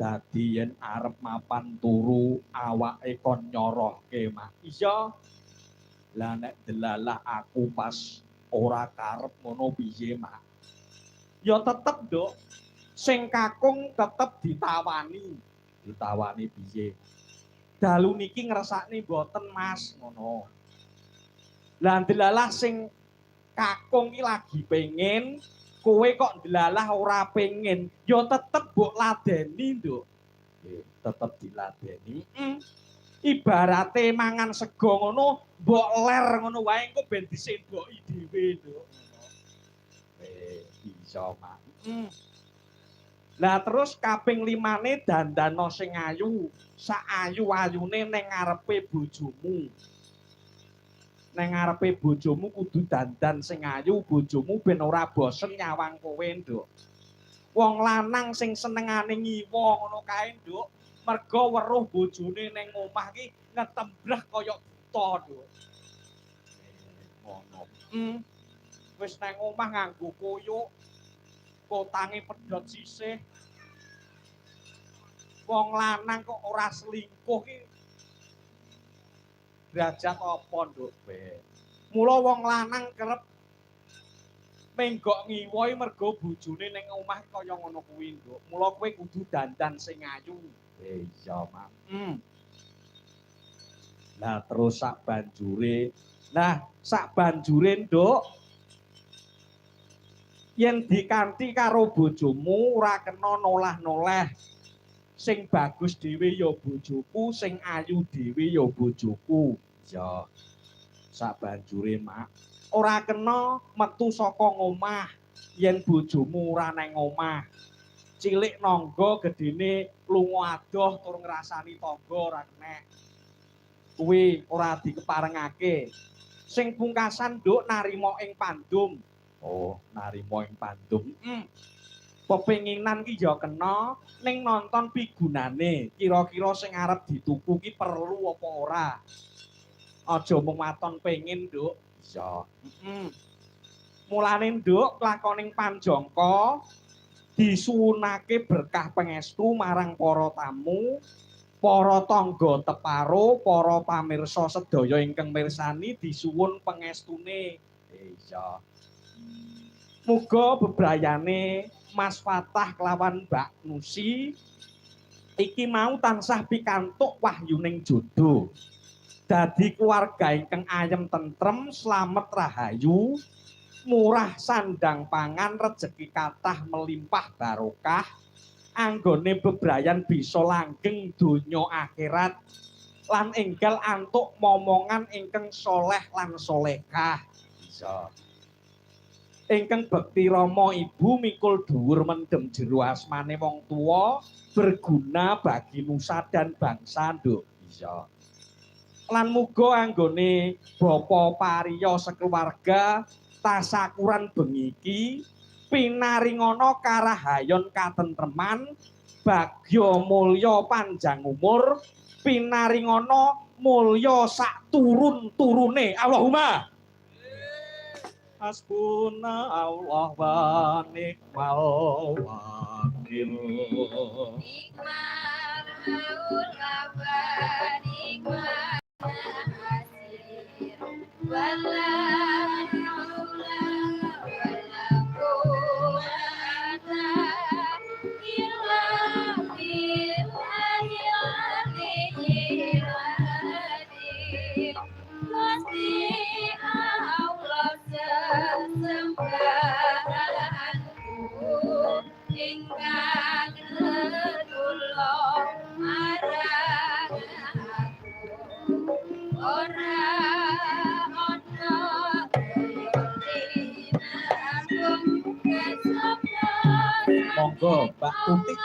Dadi yen arep mapan turu awake kon nyorohke, Mak. Iya. Lah nek delalah aku pas ora karep ngono piye, Mak? Ya tetep, Nduk. Sing kakung tetep ditawani. Ditawani piye? Dalu niki ngrasakne mboten, Mas, ngono. Lah delalah sing kakung ki lagi pengen, kowe kok delalah ora pengen, ya tetep mbok ladeni, Nduk. Nggih, tetep diladeni. Ibarate mangan sego ngono, mbok ler ngono wae engko ben disendoki dhewe, Nduk. Bisa, Mak. Lah terus kaping limane dandano sing ayu, sak ayu-ayune ning ngarepe bojomu. Ning ngarepe bojomu kudu dandan sing ayu, bojomu ben ora bosen nyawang kowe, Nduk. Wong lanang sing senengane ngiwa ngono kae, Nduk, mergo weruh bojone ning omah ki ngetembrah kaya buta, Nduk. Ngono. Wis nang omah nganggo koyok, kotange pedhot sisih. Wong lanang kok ora selingkuh ki derajat apa, Nduk? Mula wong lanang kerep menggok ngiwa mergo bojone ning omah kaya ngono kuwi, Nduk. Mula kowe kudu dandan sing ayu. Iya, Mak. Lah terus sak banjure, nah sak banjure, Nduk, yen dikanthi karo bojomu ora kena nolah-noleh. Sing bagus dhewe ya bojoku, sing ayu dhewe ya bojoku. Ya. Sak banjure, Mak, ora kena metu saka ngomah yen bojomu ora nang omah. Cilik nangga gedene lunga adoh tur ngrasani tangga ora kenek. Kuwi ora dikeparengake. Sing pungkasan, Nduk, narima ing pandum. Oh, narima ing pandum. Pepenginan ki ya kena ning nonton pigunane. Kira-kira sing arep dituku ki perlu apa ora? Aja mung waton pengin, Nduk. Iya. Mulane, Nduk, lakoning panjangka disuwunake berkah pangestu marang para tamu, para tangga teparo, para pamirsa sedaya ingkang mirsani disuwun pangestune. Iya. Muga bebrayane Mas Fatah kelawan Mbak Nusi iki mau tansah pikantuk wahyuning jodoh. Dadi keluarga ingkang ayem tentrem, slamet rahayu, murah sandang pangan, rejeki kathah melimpah barokah, anggone bebrayan bisa langgeng donya akhirat lan enggal antuk momongan ingkang soleh lan solehah. Bisa. Ingkang bekti rama ibu mikul dhuwur mendem jero asmane wong tuwa, berguna bagi nusa dan bangsa, Nduk. Bisa. Lan muga anggone Bapa Pariyo sekeluarga tasakuran bengi iki pinaringana karahayon katentreman, bagya mulya panjang umur, pinaringana mulya sak turun-turune. Allahumma. Hasbuna Allah wa ni'mal wakil. Nikmal maula wa nikmal nasir. Wala haula wala quwwata illa billahil aliyyil azim. Gusti Allah sesembahanku ingkang tetulung marang aku, ora ana kaya tinamung. Monggo, Mbak Tutik.